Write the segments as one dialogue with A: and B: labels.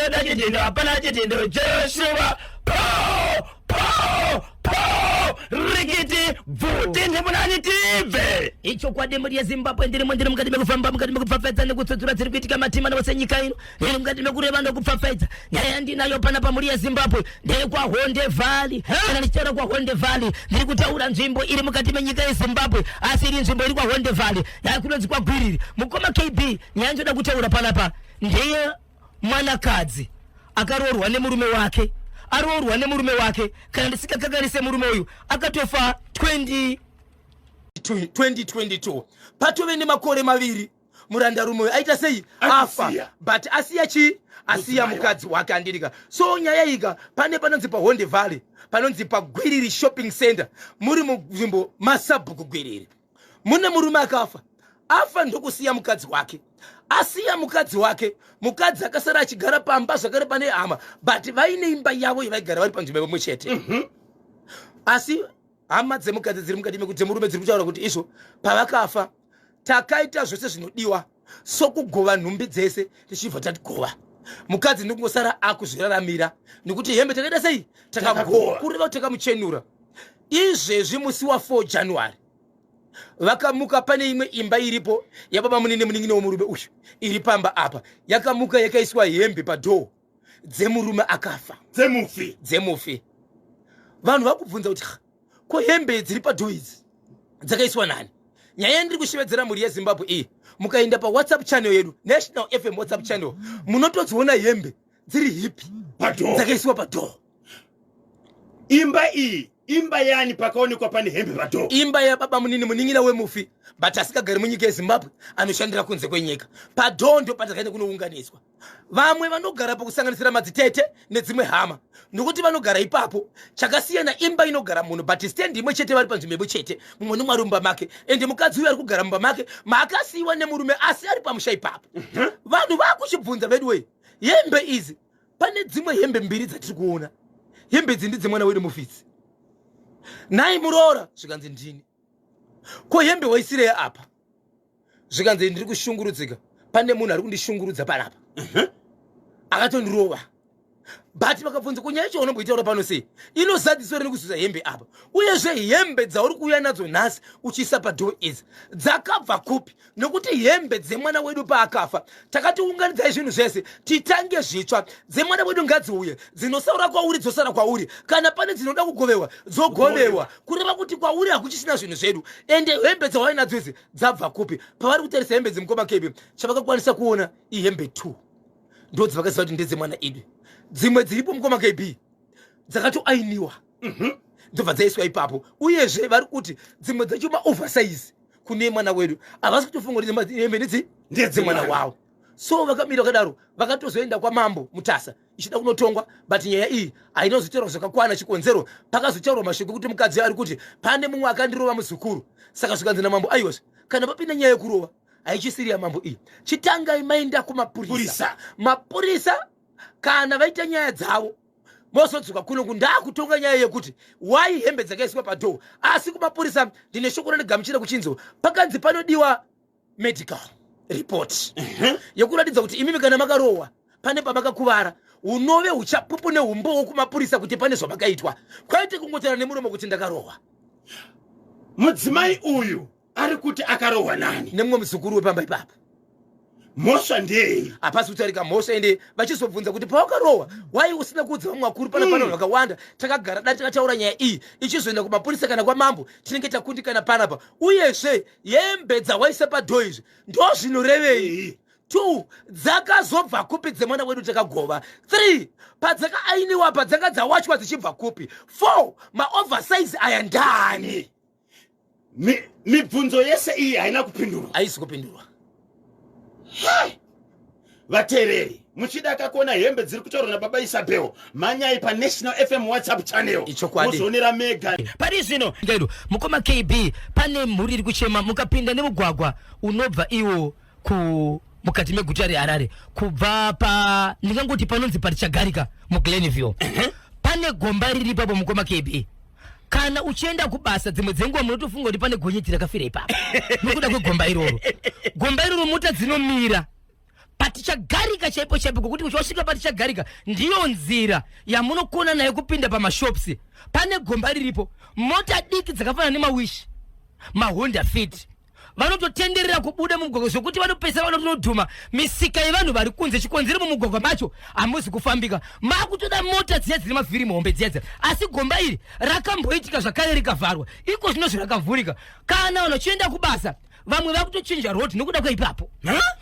A: Panoda chidhindo, hapana chidhindo. Joshua, po, po, po, rikiti, bvuti, ndimunani tibve. Ichokwadi mhuri yeZimbabwe, ndirimo ndiri mukati mekufamba, mukati mekupfapfaidza nekutsutsura dziri kuitika matima ose nyika ino. Ndiri mukati mekureva nokupfapfaidza. Nyaya yandinayo panapa mhuri yeZimbabwe ndeyekwaHonde Valley. Kana ndichitaura kwaHonde Valley, ndiri kutaura nzvimbo iri mukati menyika yeZimbabwe, asi iri nzvimbo iri kwaHonde Valley, yakunonzi kwaGwiriri. Mukoma KB, nyaya ndinoda kutaura panapa ndeye mwanakadzi akaroorwa nemurume wake aroorwa nemurume wake kana ndisikakanganise murume uyu akatofa 20
B: 2022 patove nemakore maviri murandarume uyu aita sei afa but asiya chii asiya mukadzi wake andirika so nyaya ika pane panonzi pahonde valley panonzi pagwiriri shopping center muri munzvimbo masabhuku gwiriri mune murume akafa afa ndokusiya mukadzi wake asiya mukadzi wake mukadzi akasara achigara pamba zvakare pane hama but vaine imba yavo yavaigara vari panzvimbo imwe chete mm -hmm. asi hama dzemukadzi dziri mukati mekuti dzemurume dziri kutaura kuti izvo pavakafa takaita zvose zvinodiwa sokugova nhumbi dzese tichibva tatigova mukadzi ndikungosara akuzviraramira nekuti hembe takaita sei takagova kureva kuti takamuchenura izvezvi musi wa 4 january vakamuka pane imwe imba iripo yababa munini munin'ina wemurume uyu iri pamba apa yakamuka yakaiswa hembe padhoo dzemurume akafa
C: dzemufi
B: dzemufi vanhu vakubvunza kuti ko hembe dziri padhoo idzi dzakaiswa nani nyaya yandiri kushevedzera mhuri yezimbabwe iyi mukaenda pawhatsapp channel yedu national fm whatsapp channel munotodziona hembe dziri hipi dzakaiswa padhoo
C: imba iyi imba yani pakaonekwa pane hembe padhoo
B: imba yababa munini munin'ina wemufi but asikagari munyika yezimbabwe anoshandira kunze kwenyika padhoo ndo patakaenda kunounganidzwa vamwe vanogarapo kusanganisira madzitete nedzimwe hama nokuti vanogara ipapo chakasiyana imba inogara munhu but stand imwe chete vari panzvimbo imwe chete mumwe nomwe ari mumba make ende mukadzi uyo ari kugara mumba make maakasiyiwa nemurume asi ari pamusha ipapo mhm. vanhu vakuchibvunza veduwei hembe idzi pane dzimwe hembe mbiri dzatiri kuona hembe idzi ndidzemwana wedu mufitsi nhai muroora zvikanzi ndini ko hembe waisirei apa zvikanzi ndiri kushungurudzika pane munhu ari kundishungurudza panapa mhm. akatondirova but vakabvunza kunyaya yacho unomboitaura pano sei inozadziswa rini kuzuza hembe apa uyezve hembe dzauri kuuya nadzo nhasi uchiisa padhoo idzi dzakabva kupi nokuti hembe dzemwana wedu paakafa takati unganidzai zvinhu zvese titange zvitsva dzemwana wedu ngadziuye dzinosaura kwauri dzosara kwauri kana pane dzinoda kugovewa dzogovewa kureva kuti kwauri hakuchisina zvinhu zvedu ende hembe dzawainadzo idzi dzabva kupi pavari kutarisa hembe dzemukoma kebi chavakakwanisa kuona ihembe t ndo dzavakaziva kuti ndedzemwana idi dzimwe dziripo mukoma kb dzakatoainiwa mhm. dzobva dzaiswa ipapo uyezve vari kuti dzimwe dzacho maoversize kune mwana wedu havasi kutofunga kuti hembe ndedzi ndedzemwana wavo so vakamira vakadaro vakatozoenda kwamambo mutasa ichida kunotongwa but nyaya iyi hainozotaurwa zvakakwana chikonzero pakazotaurwa mashoko ekuti mukadzi ari kuti pane mumwe akandirova muzukuru saka zvikanzi namambo aiwazve kana papinda nyaya yekurova haichisiri yamambo iyi chitangai maenda kumapurisa mapurisa kana vaita nyaya dzavo mozodzoka kuno kundakutonga nyaya yekuti why hembe dzakaiswa padhoo asi kumapurisa ndine shoko randigamuchira kuchinzo pakanzi panodiwa medical report yekuratidza kuti imimi kana makarohwa pane pamakakuvara unove uchapupu neumbowo kumapurisa kuti pane zvamakaitwa kwaite kungotaura nemuromo kuti ndakarohwa
C: mudzimai uyu ari kuti akarohwa nani
B: nemumwe muzukuru wepamba ipapo
C: mhosva ndei
B: hapasi kutarika mhosva ende vachizobvunza kuti pawakarohwa wai usina kuudza vamwe vakuru pana pana mm. vakawanda takagara dai takataura nyaya iyi ichizoenda kumapurisa kana kwamambo tinenge takundikana panapa uyezve hembe dzawaisa padhoo izvi ndozvinorevei two dzakazobva kupi dzemwana wedu takagova three padzakaainiwa padzanga dzawachwa dzichibva kupi four maoversize aya ndani
C: mibvunzo yese iyi haina kupindurwa
B: haisi kupindurwa
C: vateereri muchida kakuona hembe dziri kutaurwa nababa isabel mhanyai panational fm whatsapp channel
B: mozionera
C: mega
A: pari zvino ngaido mukoma kb pane mhuri iri kuchema mukapinda nemugwagwa unobva iwo ku mukati meguta reharare kubva pa ndingangoti panonzi parichagarika muglenville pane gomba riri ipapo mukoma kb kana uchienda kubasa dzimwe dzenguva munotofunga kuti pane gonyeti rakafira ipapo nokuda kwegomba iroro gomba iroro mota dzinomira. Patichagarika chaipo chaipo, kwekuti uchasvika patichagarika ndiyo nzira yamunokona nayo kupinda pamashops. Pane gomba riripo, mota diki dzakafanana nemaWish, maHonda Fit vanototenderera kubuda mumugwagwa, zvokuti vanopesa vanotonodhuma misika yevanhu vari kunze. Chikonzero, mumugwagwa macho hamuzi kufambika, makutoda mota dziya dzine mavhiri mahombe dziya dziya. Asi gomba iri rakamboitika zvakare rikavharwa, iko zvino zvirakavhurika. Kana vanhu vachienda kubasa, vamwe vakutochinja road nokuda kweipapo,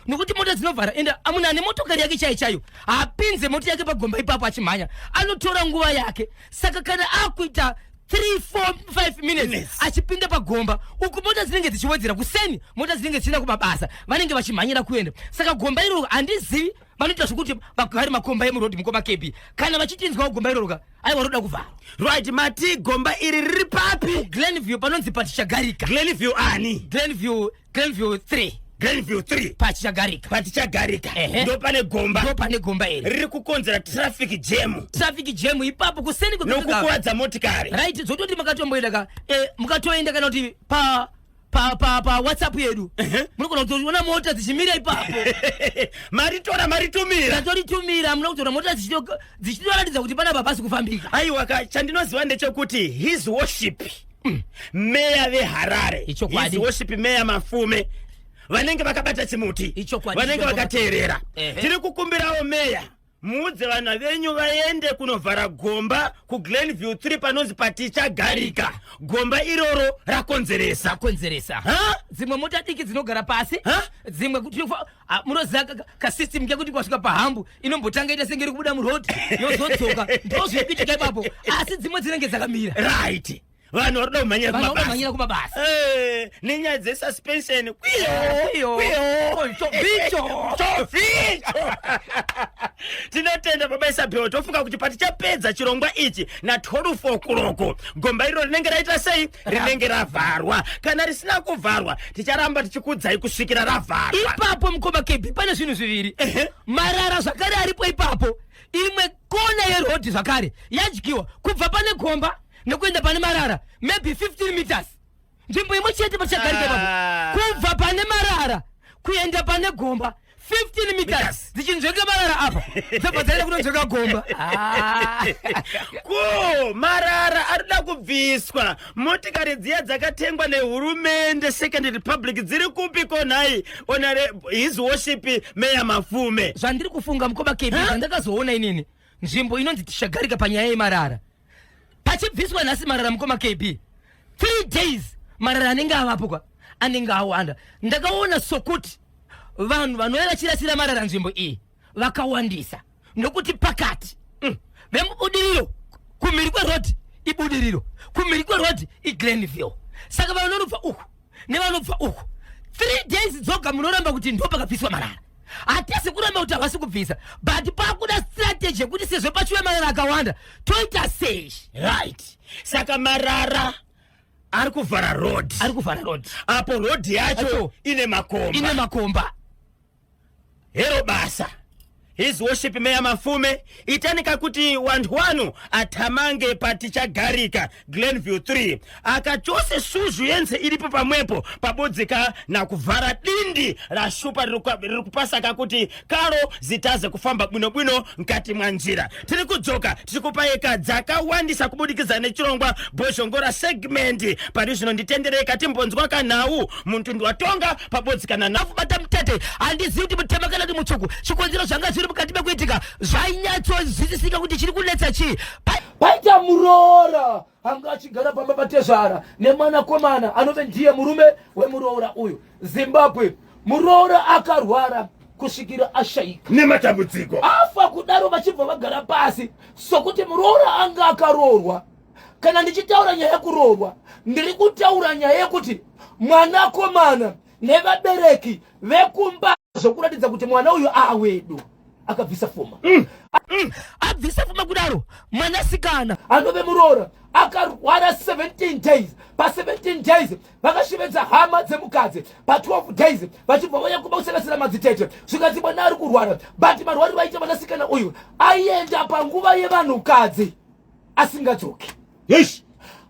A: nokuti mota dzinovhara. Ende munhu ane motokari yake chaiyo chaiyo haapinze mota yake pagomba ipapo achimhanya, anotora nguva yake. Saka kana akuita 3 4 5 minutes achipinda pagomba uku, mota dzinenge dzichiwedzera. Kuseni mota dzinenge dzichienda kumabasa, vanenge vachimhanyira kuenda. Saka gomba iroro handizivi vanoita zvokuti vari makomba emurodhi. Mukoma KB, kana vachitinzwawo, gomba iroro ka, aiwa, roda kuvharwa.
C: Right, mati gomba iri riri papi?
A: Glenview, panonzi Patichagarika.
C: Glenview ani?
A: Glenview, Glenview 3.
C: Glenview 3.
A: Pachichagarika.
C: Patichagarika.
A: Ehe.
C: Ndo pane gomba.
A: Ndo pane gomba iri.
C: Riri kukonzera traffic jam.
A: Traffic jam ipapo kuseni.
C: Nokukuvadza motikari.
A: Right, zvototi makatomboenda ka, mukatoenda kana kuti pa pa pa pa WhatsApp yedu, munogona kutoona mota dzichimira ipapo.
C: Maritora, maritumira.
A: Tatoritumira, muna kutoona mota dzichitoratidza kuti panapa pasi kufambika.
C: Aiwa ka, chandinoziva ndechekuti His Worship Meya veHarare,
A: Ichokwadi.
C: His Worship Meya Mafume, vanenge vakabata chimuti.
A: Ichokwadi,
C: Vanenge
A: ichokwadi.
C: vakateerera. Tiri kukumbirawo meya, muudze vanhu venyu vaende kunovhara gomba kuGlenview 3 panonzi Patichagarika. Gomba iroro rakonzeresa.
A: Konzeresa.
C: Ha?
A: Dzimwe mota diki dzinogara pasi.
C: Ha?
A: Dzimwe kuti munoziva kasystem kekuti kwasvika pahump inombotanga ita senge iri kubuda muroad, yozodzoka. Ndozvikuitika ipapo, asi dzimwe dzinenge dzakamira.
C: Right, vanhu vari kuda kumhanyira
A: Vanhu
C: kumabasa.
A: vanomhanyira kumabasa.
C: Nenyaya dzesuspension.
A: Kwiyo. Bicho.
C: Chovicho. Tinotenda Baba Isabel. Tofunga kuti patichapedza chirongwa ichi na12 o'clock, gomba iro rinenge raita sei? Rinenge ravharwa. Kana risina kuvharwa, ticharamba tichikudzai kusvikira ravharwa.
A: Ipapo, mukoma KB, pane zvinhu zviviri. Marara zvakare aripo ipapo. Imwe kona yerodhi zvakare yadyiwa kubva pane gomba nekuenda pane marara, maybe 15 meters, nzvimbo imwe chete pachagarika ipapo. Kubva pane marara kuenda pane gomba 15 meters.
C: Meters.
A: Dzichinzvenga marara apa, dzobva dzaenda kunonzvenga gomba. Ah.
C: Ko marara arikuda kubviswa, motikari dziya dzakatengwa nehurumende, Second Republic, dziri kupi ko nhai, honare His Worship Meya Mafume?
A: Zvandiri kufunga, mukoma KB, zvandakazoona inini, nzvimbo inonzi Tishagarika panyaya yemarara, pachibviswa nhasi marara, mukoma KB, 3 days marara anenge avapo kwa anenge awanda. Ndakaona sokuti vanhu vanouya vachirasira marara nzvimbo iyi vakawandisa, nokuti pakati vemuBudiriro, kumhiri kwerodhi iBudiriro, kumhiri kwerodhi iGlenville. Saka vanonobva uku nevanobva uku, 3 days dzoga munoramba kuti ndo pakabviswa marara. Hatisi kuramba kuti havasi kubvisa, but pakuda strategy yekuti sezvo pachiuya marara akawanda, toita sei?
C: Right, saka marara ari kuvhara road.
A: Ari kuvhara road.
C: Apo road yacho
A: Acho.
C: ine makomba.
A: Ine makomba.
C: Hero basa, His Worship Meya Mafume. Itanika kuti wanhu wanu athamange Patichagarika, Glenview 3, akachose suzhu yense iripo pamwepo pabodzika na kuvhara dindi rashupa riri kupasaka kuti karo zitaze kufamba bwinobwino mkati mwa njira. Tiri kudzoka tichikupa dzakawandisa kubudikidza nechirongwa Bhozhongora segment. Pari zvino nditendereka timbonzwa kanhau muntundu watonga pabodzikana na
A: Bata mutete, handizivi kuti mutema kana kuti mutsvuku. Chikonzero, zvanga zviri mukati mekuitika zvainyatsonzwisisika kuti chiri kunetsa chii. Paita muroora anga achigara pamba patezvara nemwanakomana anove ndiye murume wemuroora uyu. Zimbabwe, muroora akarwara kusvikira ashayika.
C: Nematambudziko.
A: Afa kudaro, vachibva vagara pasi sokuti muroora anga akaroorwa. Kana ndichitaura nyaya yekuroorwa, ndiri kutaura nyaya yekuti mwanakomana nevabereki vekumba zvokuratidza kuti mwana uyu aawedu, akabvisa fuma. Abvisa fuma kudaro, mwanasikana anove muroora akarwara 17 days. Pa17 days vakashevedza hama dzemukadzi. Pa12 days vachibva vauya kumba, kusanganisira madzitete. Zvikanzi mwana ari kurwara, but marwariro aita mwanasikana uyu, aienda panguva yevanhukadzi asingadzoki.
C: Yes.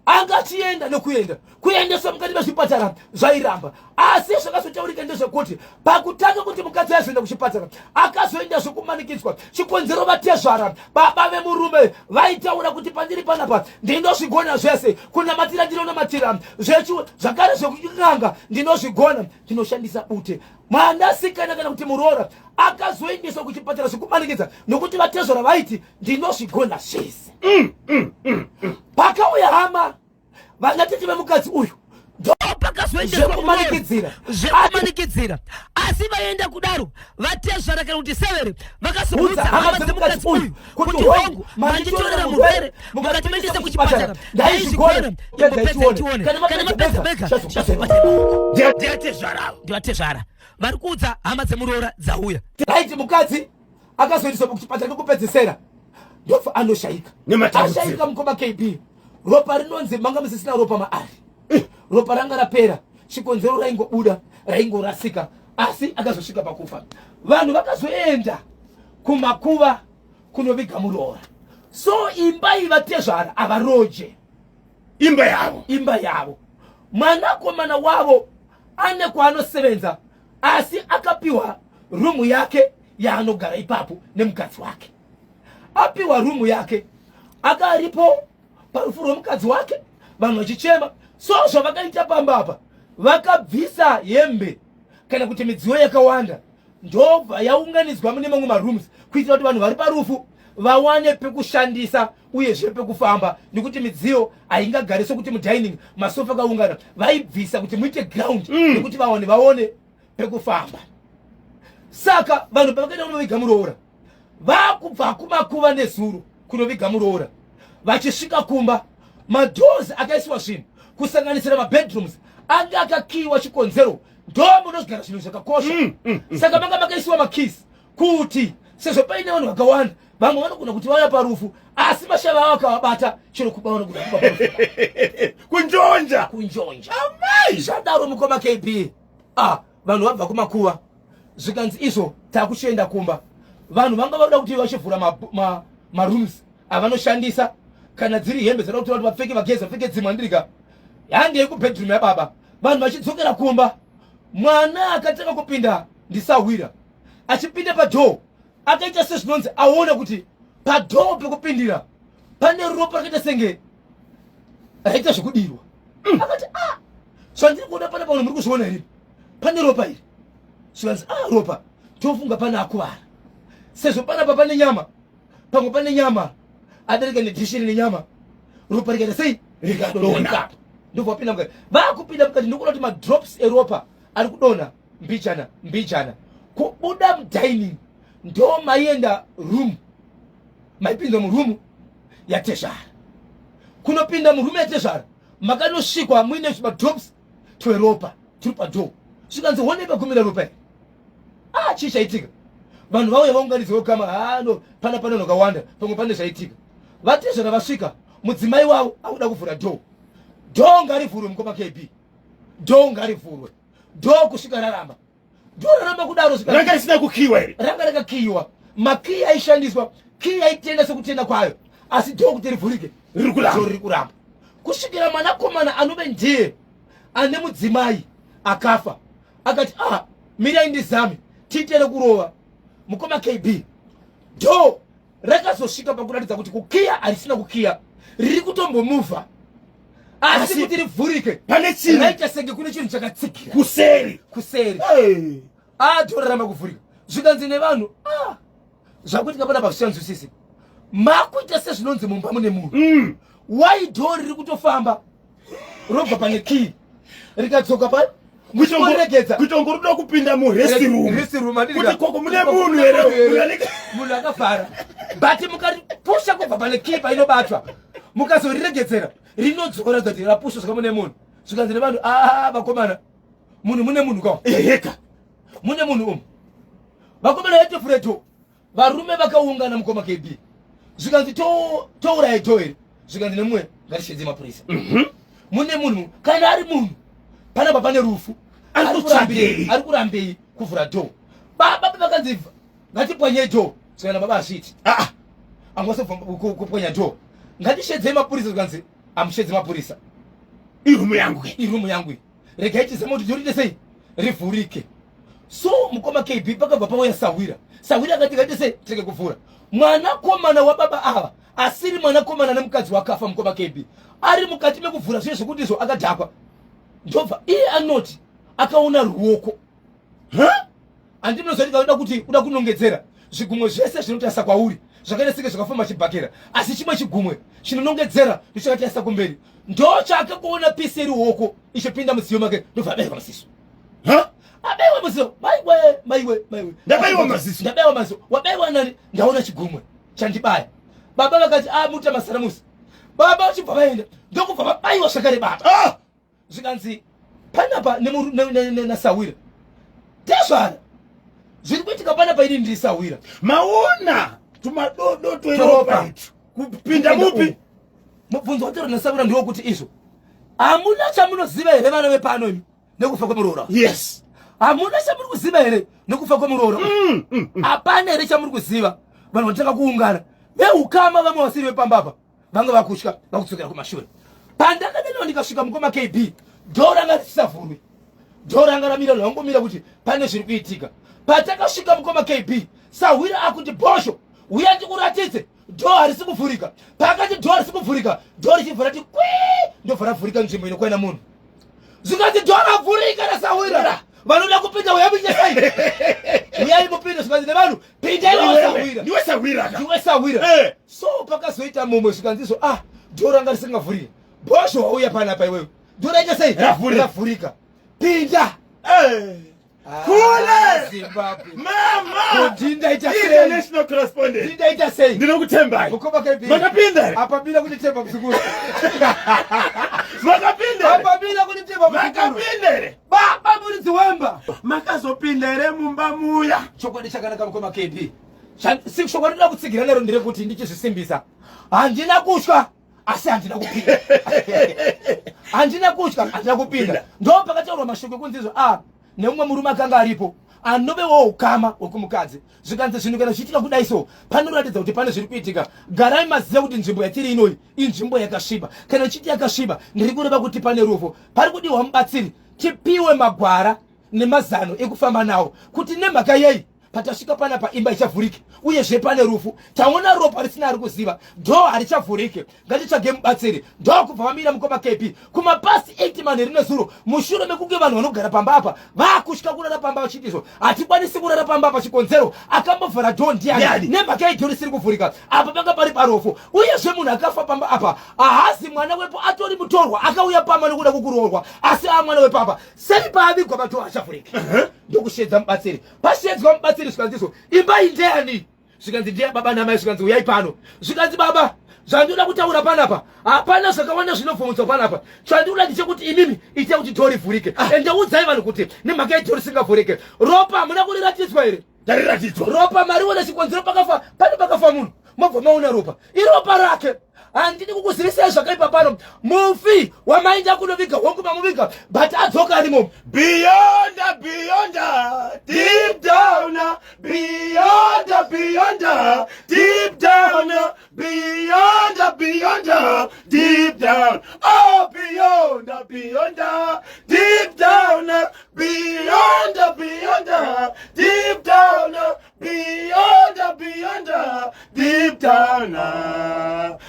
A: Anga achienda nekuenda, kuendeswa mukati mezvipatara zvairamba.
B: Asi zvakazotaurika ndezvekuti pakutanga kuti mukadzi aizoenda kuchipatara akazoenda zvekumanikidzwa. Chikonzero vatezvara baba vemurume vaitaura kuti pandiri panapa ndinozvigona zvese, kunamatira ndinonamatira, zvechu zvakare zvekun'anga ndinozvigona, ndinoshandisa bute. Mwanasikana kana kuti muroora akazoendeswa kuchipatara zvekumanikidza nokuti vatezvara vaiti ndinozvigona zvese. Pakauya hama vanatete vemukadzi uyu
A: ndopakazoendeswa zvekumanikidzira, asi vaenda kudaro vatezvara kana kuti severe vakazoudza hama dzemukadzi uyu kuti hongu manditorera murwere mukatimaendesa kuchipatara ndaizvigona imbopedza tione kana mapedza mega
C: ndivatezvara
A: ndivatezvara vari kuudza hama dzemuroora dzauya.
B: Raiti mukadzi akazoendeswa kuchipatara kekupedzesera ndobva anoshaika. Ashaika mukoma KB, ropa rinonzi manga musisina ropa maari, ropa ranga rapera, chikonzero raingobuda raingorasika, asi akazosvika pakufa. Vanhu vakazoenda kumakuva kunoviga muroora. So imba iyi vatezvara avaroje
C: imba yavo,
B: imba yavo. Mwanakomana wavo ane kwaanosevenza, asi akapiwa rumu yake yaanogara ipapo nemukadzi wake. Apiwa rumu yake, akaripo parufu rwemukadzi wake, vanhu vachichema. So zvavakaita pamba apa, vakabvisa hembe kana kuti midziyo yakawanda, ndobva yaunganidzwa mune mamwe marooms kuitira kuti vanhu vari parufu vawane pekushandisa uyezve pekufamba, nekuti midziyo haingagari sokuti mudining masofa akaungana, vaibvisa kuti muite ground nekuti vawane vaone pekufamba. Saka vanhu pavakaenda kunoviga muroora, vakubva kumakuva nezuro kunoviga muroora, vachisvika kumba, madoors akaiswa zvinhu kusanganisira mabedrooms anga akakiyiwa, chikonzero ndo munozogara zvinhu zvakakosha. Saka manga makaisiwa makeys kuti sezvo paine vanhu vakawanda, vamwe vanogona kuti vauya parufu asi mashava avo akavabata, chero kuba vanogona kuba parufu.
C: Kunjonja.
B: Kunjonja.
C: Amai.
B: Zvadaro mukoma KB, ah, vanhu vabva kumakuva, zvikanzi izvo takuchienda kumba. Vanhu vanga vakuda kuti vachivhura marooms avanoshandisa, kana dziri hembe dzada kuti vanhu vapfeke, vageze, vapfeke dzimwe, andirika handei kubedroom yababa. Vanhu vachidzokera kumba, mwana akatanga kupinda ndisahwira. Achipinda padoor, akaita sezvinonzi aona kuti padoor pekupindira pane ropa rakaita senge raita zvekudirwa. Akati, "Ah, zvandiri kuona pana pano, muri kuzviona here? Pane ropa iri." Zvikanzi, "Ah, ropa, tofunga pane akuvara, sezvo panapa pane nyama, pamwe pane nyama adarika nedhishi rine nyama, ropa rikaita sei, rikadonha." Ndobva vapinda mukati. Vakupinda mukati, ndikuona kuti madrops eropa ari kudonha mbijana mbijana. Kubuda mudining ndo maienda room, maipinda murumu yatezvara. Kunopinda murumu yatezvara makanosvikwa muine madrops tweropa tiri padoor. Zvikanzi, "Honei pagumira ropa iri. Ah, chii chaitika?" Vanhu vauya vaunganidzwa kukama, hano pana pane vanhu vakawanda, pamwe pane zvaitika. Vatezvara vasvika, mudzimai wavo akuda kuvhura door. Door ngarivhurwe, mukoma KB, door ngarivhurwe. Door kusvika raramba, door raramba kudaro.
C: Ranga risina kukiwa here?
B: Ranga rakakiyiwa, makiyi aishandiswa, kiyi yaitenda sekutenda kwayo, asi door kuti rivhurike
C: riri kuramba.
B: Door riri kuramba kusvikira mwanakomana anove ndiye ane mudzimai akafa akati, "Ah, mirai ndizame tiitere kurova." Mukoma KB, door rakazosvika pakuratidza kuti kukiya harisina kukiya, riri kutombomuvha, asi kuti rivhurike
C: pane chinhu
B: raita senge kune chinhu chakatsikira
C: kuseri.
B: Kuseri.
C: Hey.
B: Ah, door raramba kuvhurika. Zvikanzi nevanhu, "Ah, zvakuitika panapa zvishanzwisisi, makuita sezvinonzi mumba mune munhu. Why door riri kutofamba, robva pane key, rikadzoka pa muchikoregedza?"
C: Kutongoruda kupinda murest room.
B: Rest room, handiti
C: kuti koko mune munhu here?
B: Munhu munhu akafara, but mukaripusha kubva pane key painobatwa, mukazoriregedzera, rinodzoka ratidza kuti rapusha svika mune munhu. Zvikanzi nevanhu, "Aa, vakomana, munhu, mune munhu ka."
C: Eheka.
B: Mune munhu umu, vakomana, yatovhura door. Varume vakaungana, mukoma KB. Zvikanzi, "Touraya door here?" Zvikanzi nemumwe, "Ngatishedze mapurisa. Mune munhu. Kana ari munhu, panapa pane rufu."
C: Ari kutsvagei?
B: Ari kurambei kuvhura door? Baba vakanzi, "Ngatipwanyei door." Zvikana, "Baba, hazviiti."
C: Ah.
B: Angwasobva kupwanya door. "Ngatishedzei mapurisa." Zvikanzi, "Hamushedzi mapurisa."
C: Irumu yangu.
B: Irumu yangu iyi, regai tizame kuti torite sei. Rivhurike. So mukoma KB, pakabva pauya sahwira. Sahwira akati kaite sei, tirege kuvhura. Mwanakomana wababa ava, asiri mwanakomana nemukadzi wakafa, mukoma KB, ari mukati mekuvhura zviye zvekuti izvo akadhakwa, ndobva iye anoti akaona ruoko. Handinoziva ndikaoda kuti uda kunongedzera zvigumwe zvese zvinotarisa kwauri zvakaita senge zvakafamba chibhakera, asi chimwe chigumwe chinonongedzera ndochakatarisa kumberi, ndochake kuona pisi yeruoko ichipinda mudziyo make, ndobva abereka maziso. Abaiwa maziso. Maiwe, maiwe, maiwe!
C: Ndabaiwa maziso.
B: Ndabaiwa maziso. Wabaiwa nani? Ndaona chigumwe chandibaya. Baba vakati, a muta masaramusi. Baba vachibva vaenda, ndokubva vabaiwa zvakare baba. Zvikanzi panapa nasahwira, tezvara, zviri kuitika panapa, ini ndiri sahwira.
C: Maona tumadodo tweropa itu kupinda mupi?
B: Mubvunzo wacho nasahwira ndewokuti, izvo hamuna chamunoziva here, vana vepano imi, nekufa kwemuroora?
C: Yes.
B: Hamuna chamuri kuziva here nekufa kwemuroora? Hapana here chamuri kuziva? Vanhu vatanga kuungana veukama, vamwe vasiri vepamba apa vanga vakutya, vakudzokera kumashure. Pandakadaniwa ndikasvika, mukoma KB, door ranga risisavhurwi. Door ranga ramira, vangomira kuti pane zviri kuitika. Patakasvika, mukoma KB, sahwira akuti, "Bhosho, uya ndikuratidze, door harisi kuvhurika." Paakati door harisi kuvhurika, door richibva rati kwi, ndobva ravhurika nzvimbo inokwana munhu. Zvikanzi door ravhurika rasahwira, vanoda kupinda uya muite sei? Uyai mupinde. Zvikanzi nevanhu, "Pindai wasahwira."
C: Ndiwe sahwira ka.
B: Ndiwe sahwira. So pakazoita mumwe, zvikanzizo, "Ah, door ranga risingavhuriki. Bhosho, wauya panapa iwewe, door raita sei?"
C: Ravhurika.
B: Ravhurika, pinda. Ah,
C: Kule!
B: Zimbabwe!
C: Mama!
B: Ndindaita sei?
C: International correspondent.
B: Ndindaita sei?
C: Ndinokutembai.
B: Mukoma KB.
C: Makapinda here?
B: Apa bila kunditemba, muzukuru.
C: Makapinda here?
B: Apa bila kunditemba, muzukuru.
C: Makapinda here?
B: Baba muridzi wemba.
C: Makazopinda here mumba muya?
B: Chokwadi chakanaka, mukoma KB, shoko rinoda kutsigira nero nderekuti ndichizvisimbisa, handina kutya, asi handina kupinda. Handina kutya, handina kupinda. Ndo pakataurwa mashoko ekunzi izvo a nemumwe murume akanga aripo, anovewo ukama hwekumukadzi. Zvikanzi zvinhu kana zvichiitika kudai so, panoratidza kuti pane zviri kuitika. Garai maziva kuti nzvimbo yatiri inoyi inzvimbo yakasviba. Kana ichiti yakasviba, ndiri kureva kuti pane rufu, pari kudiwa mubatsiri, tipiwe magwara nemazano ekufamba nawo kuti nemhaka yei patasvika panapa imba ichavhurike, uyezve pane rufu, taona ropa risina ari kuziva, door harichavhurike, ngatitsvage mubatsiri. Ndokubva vamira, mukoma KB, kumapast 8 manheru nezuro, mushure mekunge vanhu vanogara pamba apa vakutya kurara pamba, vachiti izvo hatikwanisi kurara pamba apa, chikonzero akambovhara door ndiani?
C: Ndiani?
B: Nemhaka yedhoo risiri kuvhurika, apa panga pari parufu, uyezve munhu akafa pamba apa haasi mwana wepo, atori mutorwa akauya pamba nokuda kukuroorwa, asi aa mwana wepapa sei paavigwa padoor achavhurika? Ndokushedza mubatsiri. Pashedzwa mubatsiri, zvikanzi izvo, "Imba iyi ndeyani?" Zvikanzi, "Ndeya baba namai." Zvikanzi, "Uyai pano." Zvikanzi, "Baba, zvandinoda kutaura panapa hapana zvakawanda zvinobvunzwa panapa. Chandinoda ndechekuti imimi itai kuti door rivhurike, ende udzai vanhu kuti nemhaka yedoor risingavhurike. Ropa hamuna kuriratidzwa here?"
C: Tariratidzwa.
B: "Ropa mariona, chikonzero pakafa pane pakafa munhu, mobva maona ropa, iropa rake. Handidi kukuzivisai zvakaipa pano. Mufi wamaenda kunoviga, hongu mamuviga, but adzoka arimo."
C: Beyond, beyond, deep down, beyond, beyond, deep down, beyond, beyond, deep down, oh, beyond, beyond, deep down, beyond, beyond, deep down, beyond, beyond, deep down,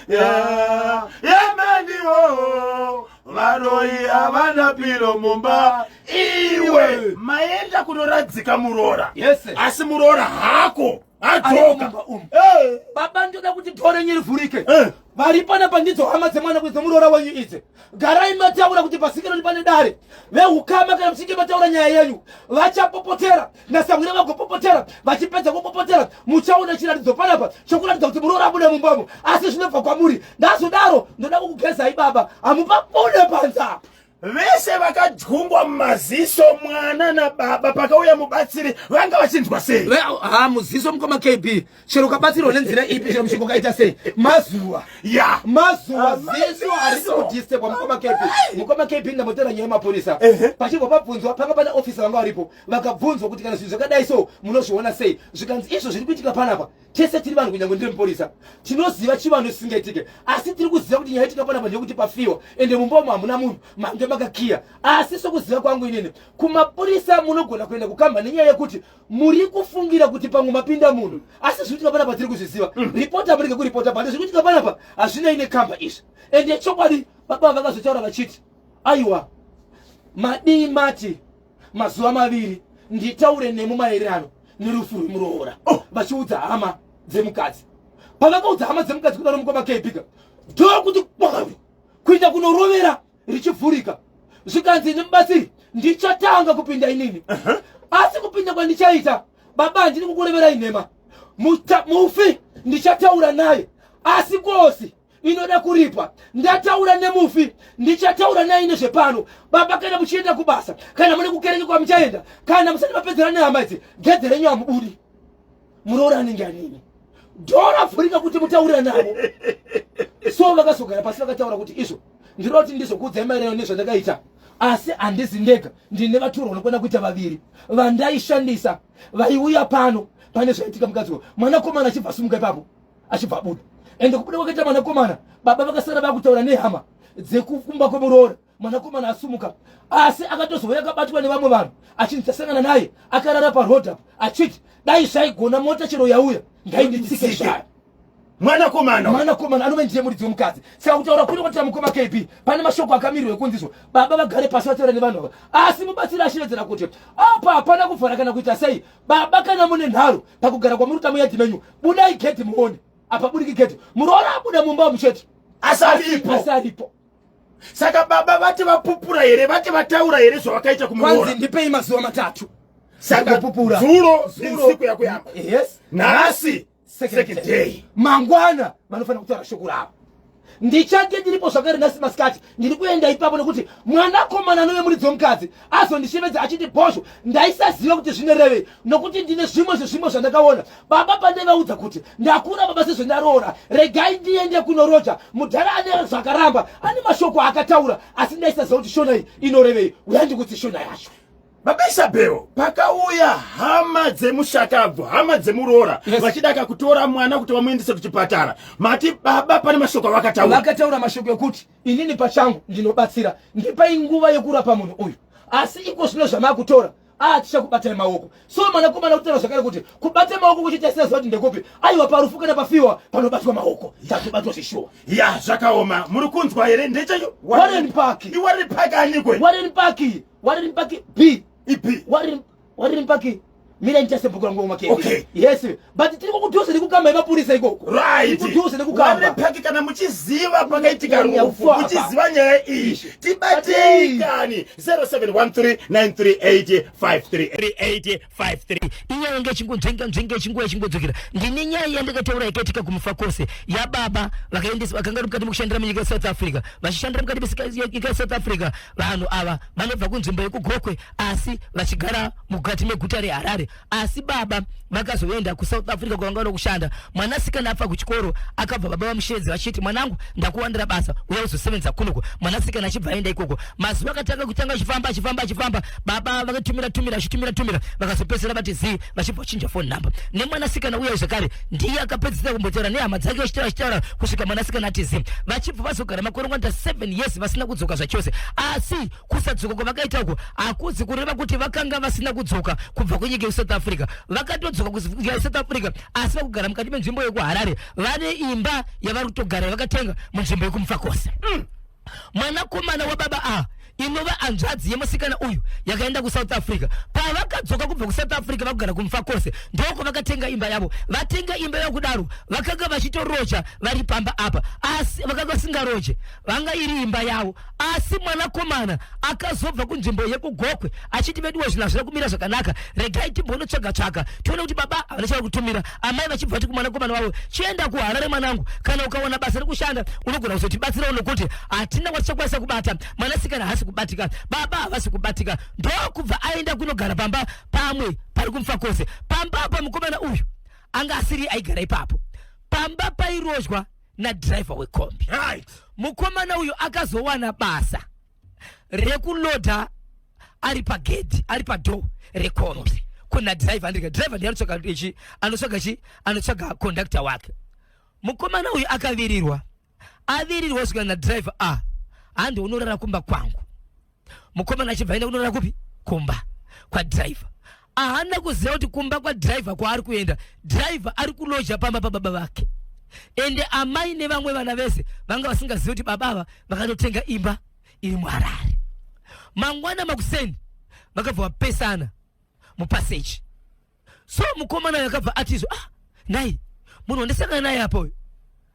C: yeah, yeah, man, oh. Varoi havana piro mumba. Iwe maenda kunoradzika muroora?
B: Yes.
C: Asi muroora hako
B: Ari
C: adzoka.
B: mumba umu.
C: Eh.
B: "Baba, ndoda kuti door renyu rivhurike.
C: Eh.
B: Vari panapa ndidzo hama dzemwana dzemuroora wenyu idzi. Garai mataura kuti pasikironi pane dare veukama. Kana muchinge mataura nyaya yenyu, vachapopotera nasahwira, vagopopotera. Vachipedza kupopotera, muchaona chiratidzo panapa chokuratidza kuti muroora abude mumbamo, asi zvinobva kwamuri. Ndazodaro, ndoda kukugezai baba, hamupabude panze apa."
C: Vese vakadyungwa mumaziso, mwana nababa, pakauya mubatsiri vanga vachinzwa sei?
B: Ha, muziso, mukoma KB, chero ukabatsirwa nenzira ipi, chero mushonga ukaita sei, mazuva mazuva
C: Ah,
B: ziso harisi
C: maziso.
B: kudhistebwa, mukoma KB. Mukoma KB, ndambotaura nyaya yemapurisa. Pachibva pabvunzwa, panga pane ofisa vanga varipo, vakabvunzwa kuti kana zvinhu zvakadai so munozviona sei? Zvikanzi, "Izvo zviri kuitika panapa, tese tiri vanhu, kunyange ndiri mupurisa, tinoziva chivanhu chisingaitike, asi tiri kuziva kuti nyaya itika panapa ndeyekuti pafiwa, ende mumba umu hamuna munhu mange." makakiya. Asi sokuziva kwangu inini, kumapurisa munogona kuenda kukamba nenyaya yekuti muri kufungira kuti pamwe mapinda munhu, asi zviri kuitika panapa tiri kuzviziva. Ripota murege kuripota, but zviri kuitika panapa hazvinei nekamba izvi. Ende chokwadi baba vakazotaura vachiti, aiwa, madii mati mazuva 2 nditaure nemu maererano nerufu rwemuroora. Vachiudza hama dzemukadzi. Pavakaudza hama dzemukadzi kudaro, mukoma kbika ndokuti kuita kunorovera richivhurika, zvikanzi nemubatsiri, ndichatanga kupinda inini. Asi kupinda kwandichaita, baba, handini kukureverai nhema. Mufi ndichataura naye, asi kosi inoda kuripwa. Ndataura nemufi, ndichataura naye nezvepano. Baba, kana muchienda kubasa, kana mune kukereke kwamuchaenda, kana musati mapedzera nehama idzi, gedhe renyu hamubudi. Muroora anenge anini, dhora vhurika kuti mutaurira navo. So vakazogara pasi vakataura kuti, izvo ndinoda kuti ndizokuudzai maererano nezvandakaita, asi handizi ndega, ndine vatorwa vanokwana kuita vaviri vandaishandisa, vaiuya pano pane zvaitika. Mukadzi uyu, mwanakomana achibva asumuka ipapo, achibva abuda. Ende kubuda kwakaita mwanakomana, baba vakasara vakutaura nehama dzekukumba kwemuroora. Mwanakomana asumuka, asi akatozouya akabatwa nevamwe vanhu, achinzi tasangana naye akarara paroad apo, achiti dai zvaigona mota chero yauya ngainditsike zvayo.
C: Mwanakomana.
B: Mwanakomana anove ndiye muridzi wemukadzi. Saka kutaura kuri kwatira, mukoma KB, pane mashoko akamirwa ekunzizvo baba vagare pasi vataura nevanhu ava. Asi mubatsiri achiredzera kuti apa hapana kuvhara kana kuita sei. Baba, kana mune nharo pakugara kwamuri kuita muyadhi menyu, budai gedhi muone. Apa buriki gedhi, muroora abuda mumba umu chete.
C: Asi aripo.
B: Asi aripo.
C: Saka baba vati vapupura here, vati vataura here zvavakaita
B: kumuroora?
C: Kwanzi
B: ndipei mazuva 3.
C: Saka
B: kupupura.
C: Zuro usiku yakuyamba.
B: Yes.
C: Nhasi
B: second
C: second
B: day.
C: Day.
B: Mangwana vanofanira kutaura shoko ravo. Ndichange ndiripo zvakare nhasi masikati, ndiri kuenda ipapo nekuti mwanakomana anove muridzi womukadzi azondishevedza achiti, bhozho, ndaisaziva kuti zvinerevei, nokuti ndine zvimwe zvezvimwe zvandakaona. Baba, pandaivaudza kuti ndakura baba, sezvendaroora, regai ndiende kunoroja, mudhara ane zvakaramba, ane mashoko akataura, asi ndaisaziva kuti shona iyi inorevei. Uya ndikutsi shona yacho.
C: Baba Isabel, pakauya hama dzemushakabvu, hama dzemuroora, vachida kutora mwana kuti vamuendese kuchipatara, mati baba pane mashoko avakataura.
B: Vakataura mashoko ekuti, inini pachangu ndinobatsira, ndipai nguva yekurapa munhu uyu, asi iko zvino zvamakutora a tichakubatai maoko. So mwanakomana kutaura zvakare kuti kubata maoko kuchiita sinaziva kuti ndekupi. Aiwa, parufu kana pafiwa panobatwa maoko, tatobatwa zvishuwa.
C: Ya, zvakaoma. Muri kunzwa here? Ndechecho.
B: Warren Park.
C: IWarren Park anikwe?
B: Warren Park, Warren Park B.
C: Ipi?
B: Warren Park. Mira ndichase bhuku rangu make.
C: Okay.
B: Yes, but tiri kudhuze nekukamba yemapurisa ikoko.
C: Right.
B: Kudhuze nekukamba.
C: Warren Park, kana muchiziva pakaitika
B: Nyaya
C: rufu,
B: yafa.
C: muchiziva nyaya iyi, tibatei kani, 0713 938 53
A: 3853. Inyaya yange ichingonzvenga nzvenga, ichinguva ichingodzokera. Ndine nyaya yandakataura yakaitika kuMufakose, yababa vakaendesa vakanga vari mukati mekushandira munyika yeSouth Africa, vachishandira mukati menyika yeSouth Africa. Vanhu ava vanobva kunzvimbo yekuGokwe, asi vachigara mukati meguta reHarare. Asi baba vakazoenda kuSouth Africa kwavanga vano kushanda. Mwanasikana afa kuchikoro, akabva baba vamushedzi vachiti, mwanangu, ndakuwandira basa, uya uzosevenza kunoko. Mwanasikana achibva aenda ikoko. Mazuva akatanga kutanga achifamba, achifamba, achifamba, baba vakatumira tumira, achitumira tumira, vakazopedzisira vati zii, vachibva vachinja phone number nemwanasikana uya. Zvakare ndiye akapedzisira kumbotaura nehama dzake, vachitaura, achitaura kusvika mwanasikana ati zii. Vachibva vazogara makore kwanda 7 years vasina kudzoka zvachose. Asi kusadzoka kwavakaita uku hakuzi kureva kuti vakanga vasina kudzoka kubva kunyika yeSouth Africa. Vakatodzoka kunyika yeSouth Africa, asi vakugara mukati menzvimbo yekuHarare, vane imba yavari kutogara yavakatenga munzvimbo yekuMufakose. Mwanakomana wababa a inova hanzvadzi yemusikana uyu yakaenda kuSouth Africa, pavakadzoka kubva kuSouth Africa vakugara kuMufakose, ndoko vakatenga imba yavo. Vatenga imba yavo kudaro, vakanga vachitoroja vari pamba apa, asi vakanga vasingaroje, vanga iri imba yavo. Asi mwanakomana akazobva kunzvimbo yekuGokwe achiti, veduwe, zvinhu hazvina kumira zvakanaka, regai timbonotsvaga tsvaga tione kuti baba havana chavari kutumira. Amai vachibva vati kumwanakomana wavo, chienda kuHarare mwanangu, kana ukawana basa rekushanda unogona kuzotibatsirawo, nokuti hatina kwatichakwanisa kubata, mwanasikana haasi kubatika, baba havasi kubatika. Ndokubva aenda kunogara pamba pamwe pari kuMufakose. Pamba apa mukomana uyu anga asiri aigara ipapo, pamba pairojwa nadhiraivha wekombi. Mukomana uyu akazowana basa rekulodha ari pagedhi, ari padoor rekombi kuna dhiraivha. Andika dhiraivha ndiye anotsvaga ichi, anotsvaga chi, anotsvaga kondakta wake. Mukomana uyu akavirirwa, avirirwa kusvika nadhiraivha, a handi unorara kumba kwangu. Mukomana achibva aenda kunorara kupi? Kumba kwadhiraivha. Ahana kuziva kuti kumba kwadhiraivha kwaari kuenda, dhiraivha ari kuloja pamba pababa vake. Ende amai nevamwe vana vese vanga vasingazivi kuti baba ava vakatotenga imba iri muHarare. Mangwana makuseni vakabva vapesana mupaseji. So mukomana uyu akabva atizvo, ah, nhai munhu wandisangana naye apa uyu,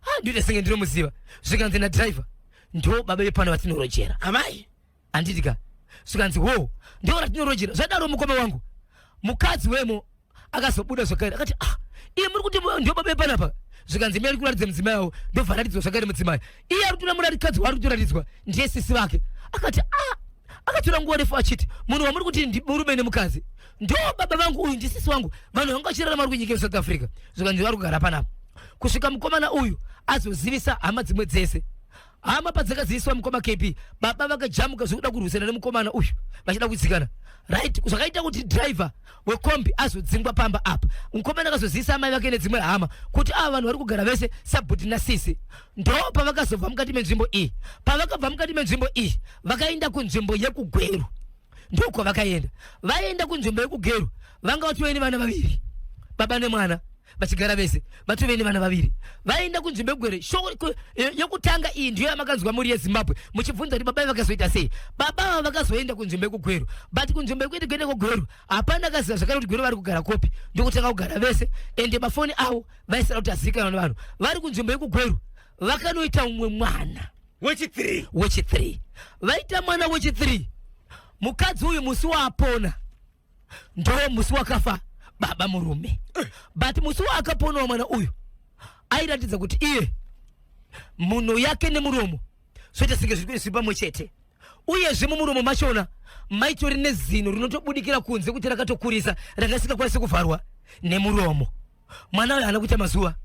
A: ah, ndinoita senge ndinomuziva. Zvikanzi nadhiraivha, ndo baba vepano vatinorojera.
C: Amai.
A: Handiti ka? Zvikanzi wo ndo ratinorojera. Zvadaro mukoma wangu, mukadzi wemo akazobuda zvakare akati, ah, iye muri kuti ndo baba vepanapa? Zvikanzi mai ari kuratidza mudzimai wavo. Ndobva aratidzwa zvakare mudzimai. Iye ari kutora murarikadzi waari kutoratidzwa ndiye sisi vake. Akati ah, akatora nguva refu achiti, munhu wamuri kuti ndimurume nemukadzi ndo baba vangu, uyu ndisisi wangu. Vanhu vanga vachirarama vari kunyika yeSouth Africa. Zvikanzi vari kugara panapa kusvika mukomana uyu azozivisa hama dzimwe dzese. Hama padzakaziviswa, mukoma KP, baba vakajamuka zvekuda kurwisana nemukomana uyu vachida kudzikana. Right, zvakaita kuti driver wekombi azodzingwa pamba apa. Mukomana akazozivisa amai vake nedzimwe hama kuti ava vanhu vari kugara vese sabhuti nasisi. Ndo pavakazobva mukati menzvimbo iyi. Pavakabva mukati menzvimbo iyi, vakaenda kunzvimbo yekuGweru. Ndokwavakaenda. Vaenda kunzvimbo yekuGweru, vanga vatove nevana vaviri, baba nemwana vachigara vese, vatove nevana vaviri. Vaenda kunzvimbo yekuGweru. Shoko yekutanga iyi ndiyo yamakanzwa muri yeZimbabwe muchibvunza kuti baba vakazoita sei. Baba ava vakazoenda kunzvimbo yekuGweru, but kunzvimbo yekuenda kuenda kuGweru hapana akaziva zvakare kuti Gweru vari kugara kopi. Ndokutanga kugara vese, ende mafoni avo vaisada kuti azivikanwa nevanhu. Vari kunzvimbo yekuGweru vakanoita umwe mwana
C: wechi3.
A: Wechi3. Vaita mwana wechi3, mukadzi uyu musi waapona ndo musi wakafa baba murume. But musi waakaponawo mwana uyu airatidza kuti iye mhuno yake nemuromo zvoita senge zviri pamwe chete. Uyezve mumuromo machona maitori nezino rinotobudikira kunze kuti rakatokurisa, ranga risingakwanisi kuvharwa nemuromo. Mwana uyu haana kuita mazuva,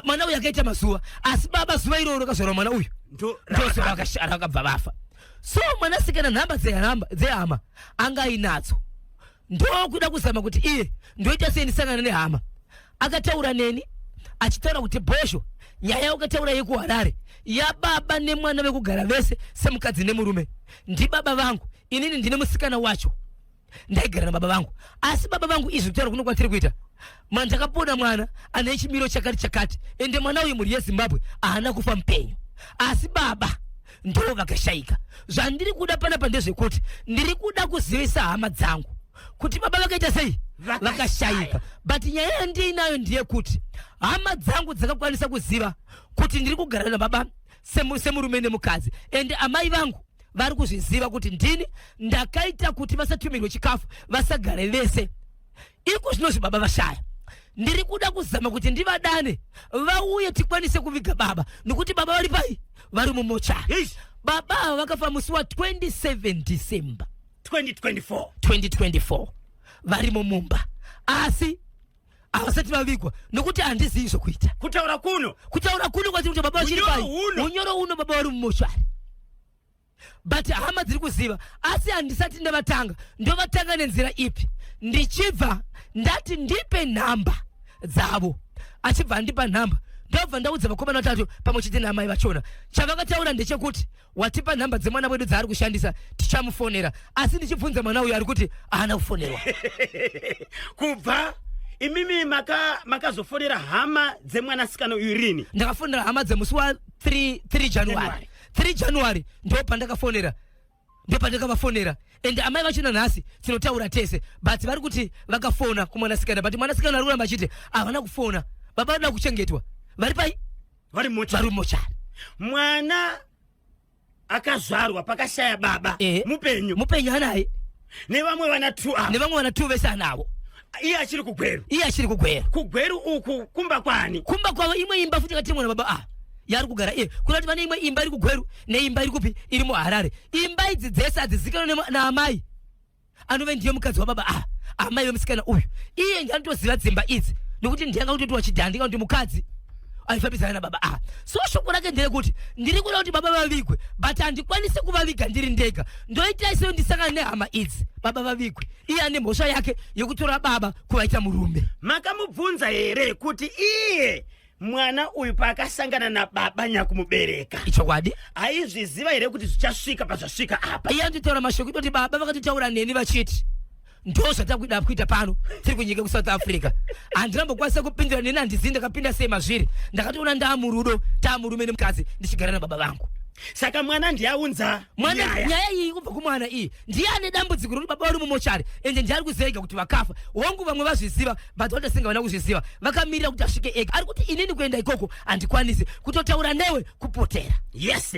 A: mwana uyu akaita mazuva, asi baba zuva iroro rakazvarwa mwana uyu ndozuva vakabva vafa. So mwanasikana nhamba dzehama anga ainadzo, ndokuda kuzama kuti iye ndoita sei ndisangana nehama. Akataura neni achitaura kuti, Bhosho, nyaya yakataura yekuHarare yababa nemwana vekugara vese semukadzi nemurume ndibaba vangu. Inini ndine musikana wacho, ndaigara nababa vangu, asi baba vangu izvi kutaura kuno kwatiri kuita mandakapona mwana ane chimiro chakati chakati. Ende mwana uyu, mhuri yeZimbabwe, haana kufa mupenyu, asi baba ndo vakashayika. Zvandiri kuda panapa ndezvekuti ndiri kuda kuzivisa hama dzangu kuti baba vakaita sei? Vakashayika. But nyaya yandiinayo ndeyekuti hama dzangu dzakakwanisa kuziva kuti ndiri kugara nababa semurume nemukadzi, ende amai vangu vari kuzviziva kuti ndini ndakaita kuti vasatumirwe chikafu, vasagare vese. Iko zvinozvi baba vashaya, ndiri kuda kuzama kuti ndivadane vauye tikwanise kuviga baba, nekuti baba vari pai? Vari mumochari. Baba ava vakafa musi wa27 December
C: 2024.
A: 2024. Varimo mumba, asi havasati vavigwa nokuti handizivi zvokuita.
C: Kutaura kuno.
A: Kutaura kuno kwatiri kuti baba vachiri
C: Unyoro
A: pai?
C: huno.
A: Unyoro uno baba vari mumochari, but hama dziri kuziva, asi handisati ndavatanga. Ndovatanga nenzira ipi? Ndichibva ndati ndipe nhamba dzavo, achibva andipa nhamba. Ndobva ndaudza vakomana vatatu pamwe chete naamai vachona. Chavakataura ndechekuti, watipa nhamba dzemwana wedu dzaari kushandisa, tichamufonera. Asi ndichibvunza mwana uyu, ari kuti haana kufonerwa.
C: Kubva imimi makazofonera hama dzemwanasikana uyu rini?
A: Ndakafonera hama dzemusi wa3 3 January. 3 January ndo pandakafonera, ndo pandakavafonera. And amai vachona nhasi tinotaura tese, but vari kuti vakafona kumwanasikana, but mwanasikana ari kuramba achiti havana kufona. Baba vanoda kuchengetwa, vari pai?
C: Vari mochari.
A: Vari mumochari.
C: Mwana akazvarwa pakashaya baba mupenyu?
A: Mupenyu, anaye.
C: Nevamwe vana two ava?
A: Nevamwe vana two vese anavo.
C: Iye achiri kuGweru?
A: Iye achiri kuGweru.
C: KuGweru uku kumba kwani?
A: Kumba kwavo imwe imba futi yakatengwa nababa ava yaari kugara iye. Kuna kuti vane imwe imba iri kuGweru neimba iri kupi? Iri muHarare. Imba idzi dzese hadzizikanwa naamai anove ndiye mukadzi wababa ava, amai vemusikana uyu. Iye ndiye anotoziva dzimba idzi nekuti ndiye anga kutotiwa chidhandi kana kuti mukadzi aifambidzana nababa ava. So shoko rake nderekuti ndiri kuda kuti baba vavigwe, but handikwanisi kuvaviga ndiri ndega. Ndoitai sei ndisangana nehama idzi, baba vavigwe? Iye ane mhosva yake yekutora baba kuvaita murume.
C: Makamubvunza here kuti iye Mwana uyu paakasangana nababa nyakumubereka,
A: Ichokwadi.
C: aizviziva here kuti zvichasvika pazvasvika apa?
A: Iye anototaura mashoko itoti baba vakatotaura neni vachiti ndo zvatakuida kuita pano tiri kunyika kuSouth Africa. Handinambokwanisa kupindura neni, handizivi ndakapinda sei mazviri. Ndakatoona ndaamurudo, taamurume nemukadzi, ndichigara nababa vangu.
C: Saka mwana ndiaunza
A: mwana
C: nyaya.
A: Nyaya iyi kubva kumwana iyi, ndiye ane dambudziko rokuti baba vari mumochari, ende ndiye ari kuziva ega kuti vakafa. Hongu, vamwe vazviziva, but vatosinga vana kuzviziva, vakamirira kuti asvike ega. Ari kuti inini kuenda ikoko handikwanisi, kutotaura newe kupotera.
C: Yes.